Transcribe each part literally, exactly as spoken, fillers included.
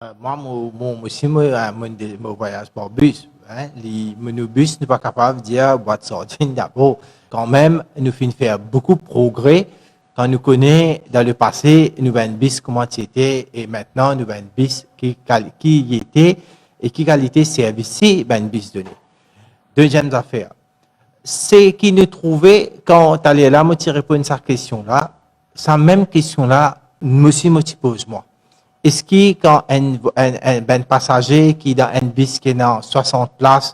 Euh, mwa, mo, mo, mo, si mo, euh, mo, de, mo vwayaz par bis, hein, li, mo, nou bis, nou pa kapav dir bwat sardinn dabor. Kanmem, nou finn fer boukou progre. Kan nou kone, dan lepase, nou bann bis kouma ti ete, e aster nou bann bis ki kal-, ki ete, e ki kalite servis bann bis done. Deziem zafer, seki nou trouve, kan taler la, mo ti reponn sa kestion la, sa mem kestion la, mo osi mo ti poz mwa. Eski kan enn, enn, enn, bann pasaze ki dan enn bis ki ena swasant plas,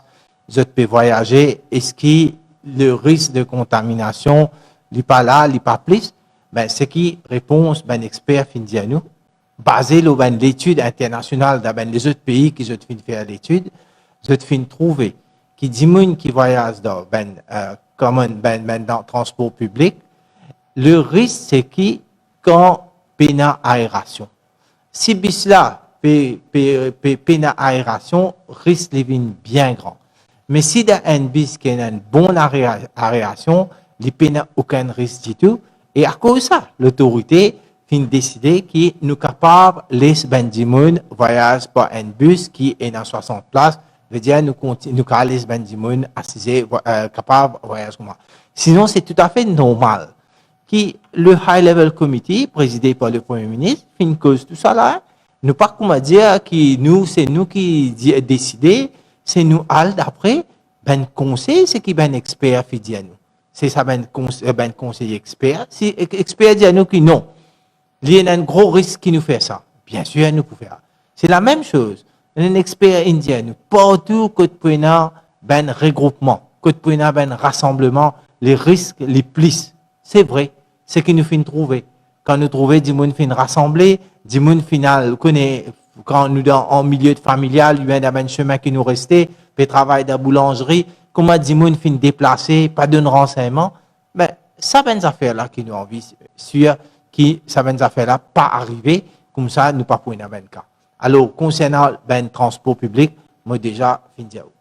zot pe vwayaze, eski le risk de kontaminasion, li pa la, li pa plis? Be, seki repons bann exper finn dir nou, baze lor bann letid internasional dan bann lezot pei ki zot finn fer letid, zot finn trouve ki dimoun ki vwayaz dan bann, euh, common, bann, bann dan transpor piblik, le risk seki kan pena aerasion. Si bis la pe, pe, pe, pena aerasion, risk li vinn bien gran. Me si dan enn bis ki ena enn bon area-, aerasion, li pena okenn risk ditou. E akoz sa, lotorite finn deside ki nou kapav les bann dimoun vwayaz par enn bis ki ena swasant plas, vedir nou konti-, nou kapav les bann dimoun asize, vwa-, euh, kapav vwayaz kouma. Sinon, se toutafe normal ki le High Level Committee, prezide par le Premie Minis, finn koz tou sa la. Nou pa kouma dir ki nou, se nou ki di-, deside, se nou al dapre bann konsey, seki bann exper finn dir nou. Se sa bann kons-, euh, bann konsey exper. Si ex-, exper dir nou ki non, li ena enn gro risk ki nou fer sa, biensir nou pou fer. Se lamem soz, enn exper inn dir nou, partou kot pou ena bann regroupman, kot pou ena bann rasanbleman, le risk li plis. Se vre, seki nou finn trouve. Kan nou trouve dimoun finn rasanble, dimoun finn al, kone, kan nou dan an milie familial, oubien dan bann sime ki nou reste, pe travay dan boulanzri, kouma dimoun finn deplase, pa donn ransegnman, be, sa bann zafer la ki nou anvi sir ki sa bann zafer la pa arive, koumsa nou pa pou ena bann ka. Alor, konsernan bann transpor piblik, mo deza finn dir ou.